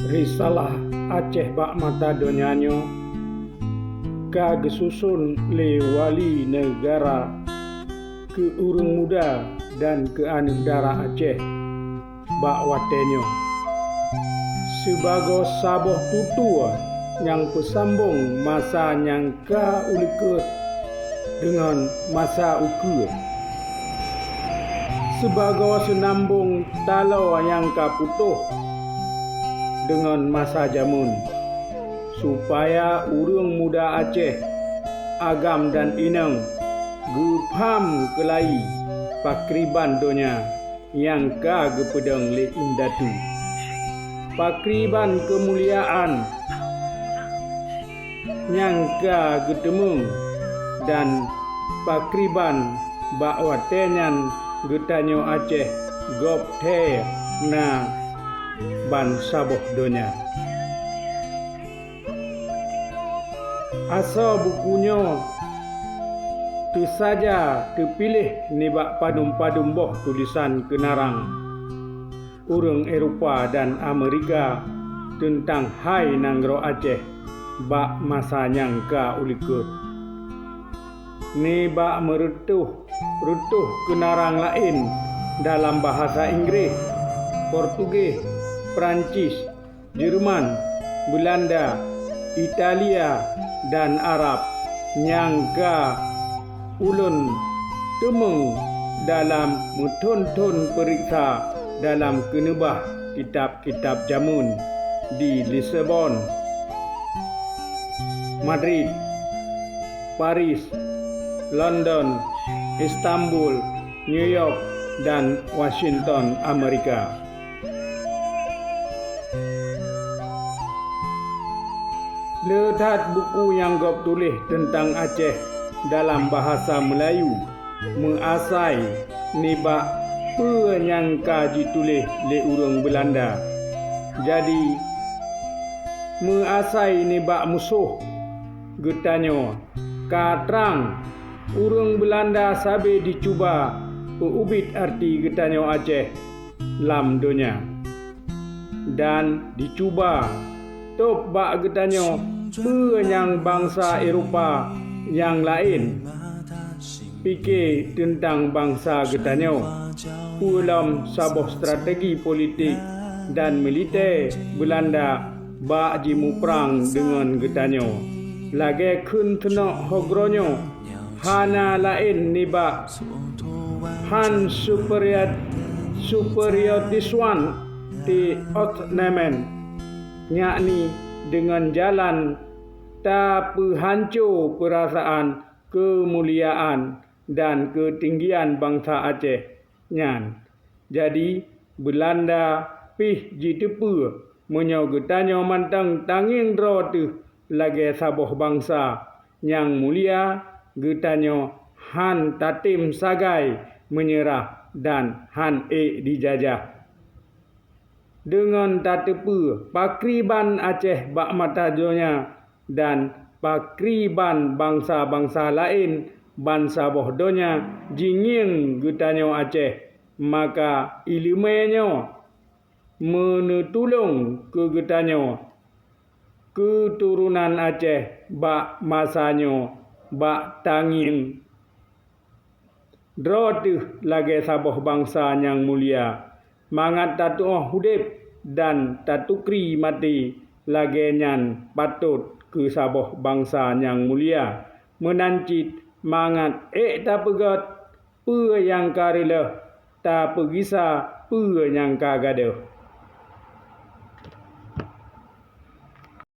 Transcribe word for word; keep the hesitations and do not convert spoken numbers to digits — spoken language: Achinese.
Risalah Aceh bak mata donya nyoe ka geususon lé wali neugara keu ureuëng muda dan keu aneuëk dara Aceh bak watée nyoe, sibagoe saboh tutue nyang peusambong masa nyang ka ulikot deungon masa ukeue, sibagoe seunambong taloe nyang ka putôh deungon masa jameun, supaya ureuëng muda Aceh, agam dan inong, geupham keulayi pakriban donya nyang ka geupeudong lé indatu, pakriban keumuliaan nyang ka geuteumeung, dan pakriban bak watée nyan geutanyoe Aceh gob thée na bansaboh donya. Asoe buku nyoe teusaja teupiléh nibak padum-padum boh tulisan keunarang ureuëng Eropa dan Amerika teuntang hai nanggroe Aceh bak masa nyang ka ulikot. Nibak meureutôh-reutôh keunarang laén dalam bahasa Inggréh, Portugéh, Prancis, Jerman, Beulanda, Italia, dan Arab nyang ka ulôn teumeung dalam meuthon-thon peuriksa dalam keuneubah kitab-kitab jameun di Lisbon, Madrid, Paris, London, Istanbul, New York, dan Washington, Amerika. Le that buku nyang gob tuléh teuntang Aceh dalam bahasa Meulayu meuasai nibak peue nyang ka jituléh lé ureuëng Beulanda. Jadi, meuasai nibak musoh geutanyoe ka trang, ureuëng Beulanda sabe jicuba peuubit arti geutanyoe Aceh lam donya, dan jicuba tôb bak geutanyoe peue nyang bansa Eropa nyang laén pike teuntang bansa geutanyoe, peue lom saboh strategi politik dan militée Beulanda bak jimuprang deungon geutanyoe. Lagée kheun teunok ho geuronyoe, hana laén nibak Hans Superior-, Superiortiswan di Ottoman, yakni deungon jalan tapeuhanco peurasaan keumuliaan dan keutinggian bansa Aceh nyan. Jadi, Beulanda pih jiteupeue meunyoe geutanyoe mantong tangieng droe teuh lagée saboh bansa nyang mulia, geutanyoe han tatem sagai meunyeurah dan han ék jijajah. Deungon tateupeue pakriban Aceh bak mata donya dan pakriban bansa-bansa laén bansaboh donya jingieng geutanyoe Aceh, maka iéleumé nyoe meuneutulông keu geutanyoe keuturonan Aceh bak masa nyoe bak tangieng droe teuh lagée saboh bansa nyang mulia, mangat tatuoh udeb dan tatukri maté lagée nyan patot keu saboh bansa nyang mulia, meunan cit mangat ék tapeugét peue nyang ka reuloh, tapeugisa peue nyang ka gadôh.